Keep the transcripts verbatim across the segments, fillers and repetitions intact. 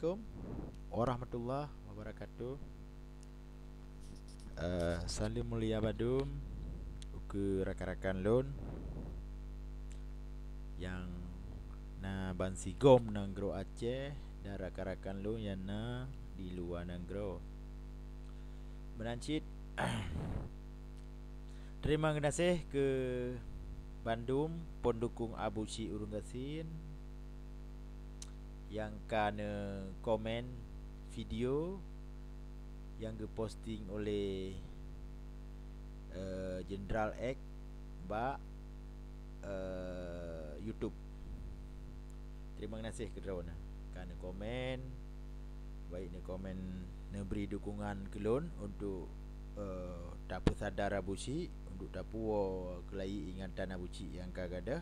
Assalamualaikum warahmatullahi wabarakatuh. Eh, salam mulia bandum ukeue rakan-rakan lôn nyang na bansigom nanggroe Aceh dan rakan-rakan lôn nyang na di luwa nanggroe. Meunan cit, teurimong geunaséh keu bandum peundukong Abusyik Ureuëng Gasien nyang ka neukomen video nyang geuposting oleh, eh, Jenderal X bak, eh, YouTube. Teurimong geunaséh keu droeneuh ka neukomen, baik neukomen neubri dukungan keu lôn untuk, eh, tapeusada Abusyik, untuk tapuwoe keulayi ingatan Abusyik nyang ka gadôh.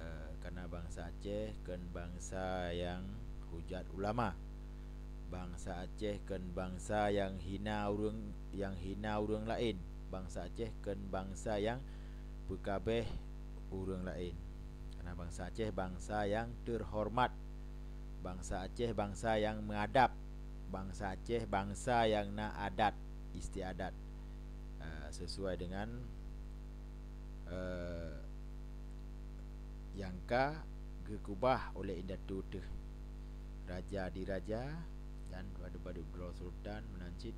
Eh, karena bansa Aceh kon bansa nyang hujat ulama. Bansa Aceh kon bansa nyang hina ureuëng, nyang hina ureuëng laén. Bansa Aceh kon bansa nyang peukabeh ureuëng laén. Karena bansa Aceh bansa nyang teuhoreumat. Bansa Aceh bansa nyang meuadab. Bansa Aceh bansa nyang na adat istiadat, eh, sesuai dengan, eh, nyang ka geukeubah oleh indatu teuh, raja diraja dan padub-padub droe sultan meunan cit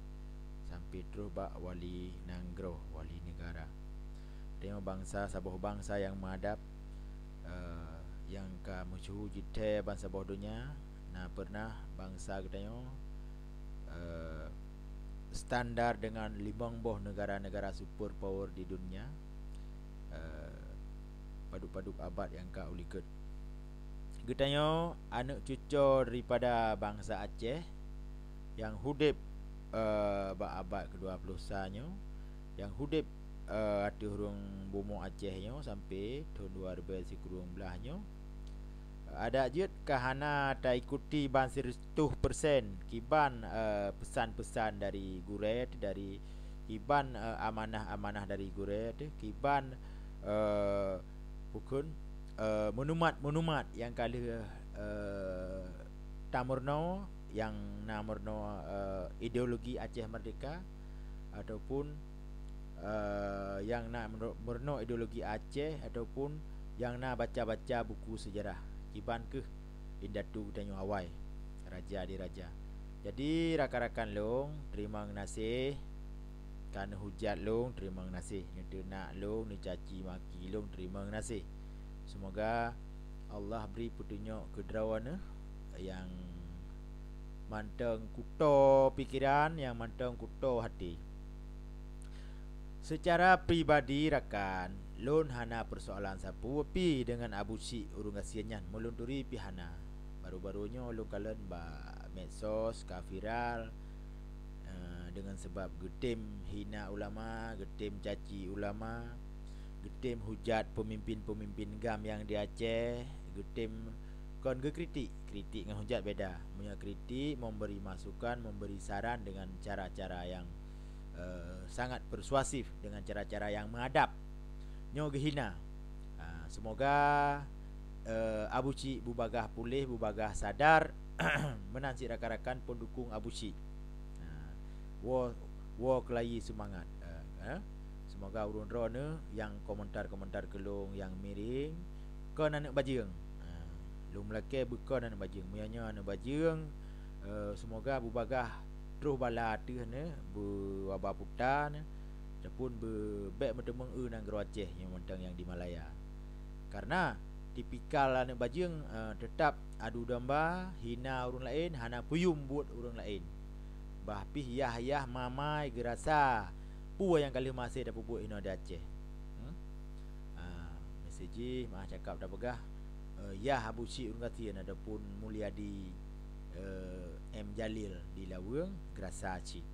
sampai troh bak wali nanggroe, wali neugara. Tanyoe bansa, saboh bansa nyang meuadab, eh, nyang ka meusyeuhu jithée ban saboh donya, na peureunah bansa geutanyoe, eh, standar dengan limong boh neugara-neugara super power di dunia, eh, padub-padub abad nyang ka u likot. Geutanyoe aneuëk cucoe daripada bansa Aceh nyang hudeb, eh, bak abad kedua puluh sa nyoe, nyang hudeb, eh, ateueh ureuëng bumoe Aceh nyoe sampai thon dua ribée sikureueng blaih nyoe. Adak jeuet ka hana taikuti ban sireutoh persen kiban, eh, peusan-peusan dari gurée, dari kiban, eh, amanah-amanah dari gurée, kiban, eh, bukon, eh, monumat-monumat nyang ka lheueh, eh, tameurunoe, nyang na meurunoe, eh, ideologi Aceh Merdeka, ataupun, eh, nyang na meurunoe ideologi Aceh, ataupun nyang na baca-baca buku sejarah. Kiban kheueh indatu geutanyoe awai, raja diraja. Jadi, rakan-rakan lôn, teurimong geunaséh ka neuhujat lôn, teurimong geunaséh, neuteunak lôn, neucaci maki lôn, teurimong geunaséh. Seumoga Allah bri peutunyok keu droeneuh nyang mantong kuto pikeran, nyang mantong kuto até. Seucara pribadi rakan, lôn hana peusoalan sapeue pi deungon Abusyik Ureuëng Gasien nyan, meulôn turi pi hana. Baru-baru nyoe lôn kalon bak medsos ka viral, eh, deungon sabab geutem hina ulama, geutem caci ulama, geutem hujat peumimpén-peumimpén GAM nyang di Aceh, geutem kon geukritik, kritik ngon hujat beda. Meunyoe kritik, memberi masukan, memberi saran dengan cara-cara yang, eh, sangat persuasif, dengan cara-cara yang mengadab. Nyoe geuhina. Ah, semoga, eh, Abusyik bubagaih puléh, bubagaih sadar, meunan cit rakan-rakan peundukong Abusyik. Ah, woe, woe keulayi seumangat. Eh, eh. Semoga ureuëng droeneuh nyang komentar-komentar keu lôn nyang miréng, kon aneuëk bajeueng. Ha, lôn meulakée beu kon aneuëk bajeueng. Meunyoe nyoe aneuëk bajeueng, eh, seumoga bubagaih troh bala ateueh neuh, beu waba puta neuh, ataupun beu bék meuteumeung eu nanggroe Aceh nyang mantong nyang di Malaya. Karena tipikal aneuëk bajeueng, eh, teutap adu domba, hina ureuëng laén, hana peuyum buet ureuëng laén. Bah pih yah-yah mamai geurasa peue nyang ka lheueh maséh tapeubuet inoe di Aceh. Hmm? Ah, miseue jih meuah cakap tapeugah, eh, yah Abusyik Ureuëng Gasien ataupun Mulyadi, eh, M Jalil di Laweueng geurasa cit.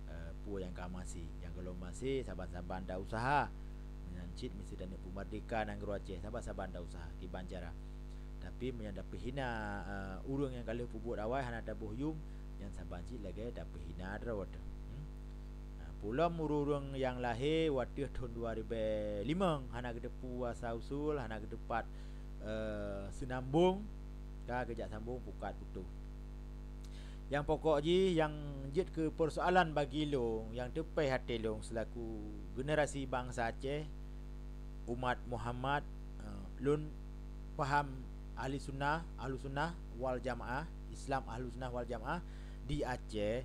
Eh, peue nyang ka maséh, nyang gohlom maséh saban-saban ta usaha. Meunan cit miseue taneuk peumerdeka nanggroe Aceh, saban-saban ta usaha kiban cara. Tapi meunyoe tapeuhina, eh, ureuëng nyang ka lheueh peubuet awai hana taboh yum, nyan saban cit lagée tapeuhina droe teuh. Hmm? Nah, peulom ureuëng-ureuëng nyang lahé wateueh thon dua ribée limong hana geuteupeue asal usul, hana geuteupat, eh, seunambong, ka geujak sambong pukat putôh. Nyang pokok jih, nyang jeuet keu peusoalan bagi lôn, nyang teupéh até lôn seulaku generasi bansa Aceh, umat Muhammad, eh, lôn paham ahli sunnah, ahlu sunnah wal jamaah, Islam ahlu sunnah wal jamaah di Aceh,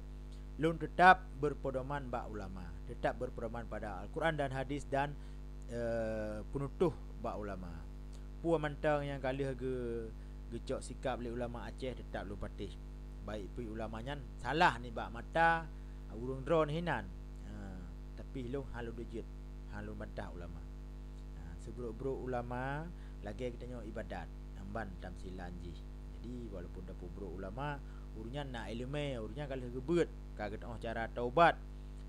lôn teutap beupeudoman bak ulama, teutap beupeudoman pada Al-Quran dan hadis dan, eh, peunutoh bak ulama. Peue mantong nyang ka lheueh geu-, geucok sikap lé ulama Aceh teutap lôn patéh, baik pih ulama nyan salah nibak mata ureuëng droeneuh hinan. Ha, tapi lôn hana lôn deujeuet, hana lôn bantah ulama. Ha, seubrok-brok ulama lagée geutanyoe ibadat, nyan ban tamsilan jih. Jadi, walaupun tapeubrok ulama, ureuëng nyan na iéleumé, ureuëng nyan ka lheueh geubeuet, ka geuteuoh cara taubat,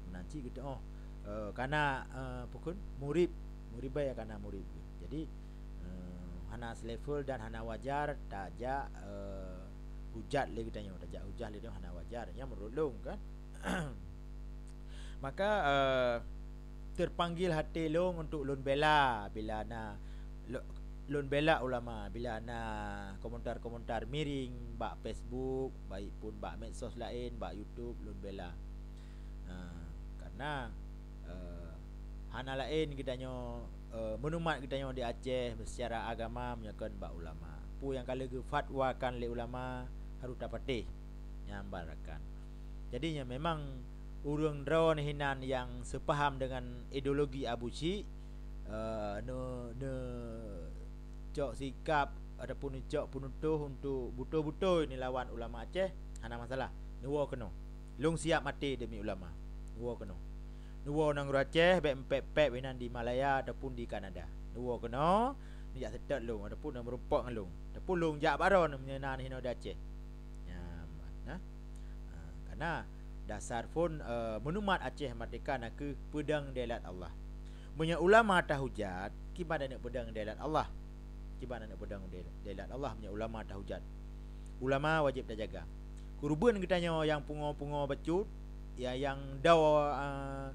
meunan cit geuteuoh, eh, kana, eh, peue kheun, murib, murib baya kana murib. Jadi, eh, hana selevel dan hana wajar tajak, eh, hujat lé geutanyoe, tajak hujah lé geutanyoe hana wajar. Nyan meunurot lôn kan. Maka, eh, teupanggil até lôn untuk lôn bela bila na lo-, lôn bela ulama bila na komentar-komentar miring bak Facebook, baik pun bak medsos laén, bak YouTube, lôn bela. Ha, karena, eh, hana laén geutanyoe, eh, meunumat geutanyoe di Aceh seucara agama meunyoe kon bak ulama. Peue nyang ka lheueh geufatwakan lé ulama harôh tapatéh, nyan ban rakan. Jadi, nyan memang ureuëng droeneuh hinan nyang seupaham deungon ideologi Abu Syik, eh, ne-, neucok sikap ataupun neucok peunutoh untuk beutôi-beutôi neulawan ulama Aceh, hana masalah. Neuwoe keunoe. Lôn siap maté demi ulama. Neuwoe keunoe. Neuwoe nanggroe Aceh, bék meupéb-péb inan di Malaya ataupun di Kanada. Neuwoe keunoe, neujak seutôt lôn ataupun neumeurumpok ngon lôn. Ataupun lôn jak baroe meunyoe na hinoe di Aceh. Nyan, nah. Ha, karena dasar phon, eh, meunumat Aceh merdeka nakeuh peudong deulat Allah. Meunyoe ulama tahujat, kiban aneuk peudong deulat Allah. Kiban aneuk peudong deulat Allah meunyoe ulama tahujat. Ulama wajéb tajaga. Keureubeuen geutanyoe nyang pungo-pungo bacut, ya, nyang dau, eh,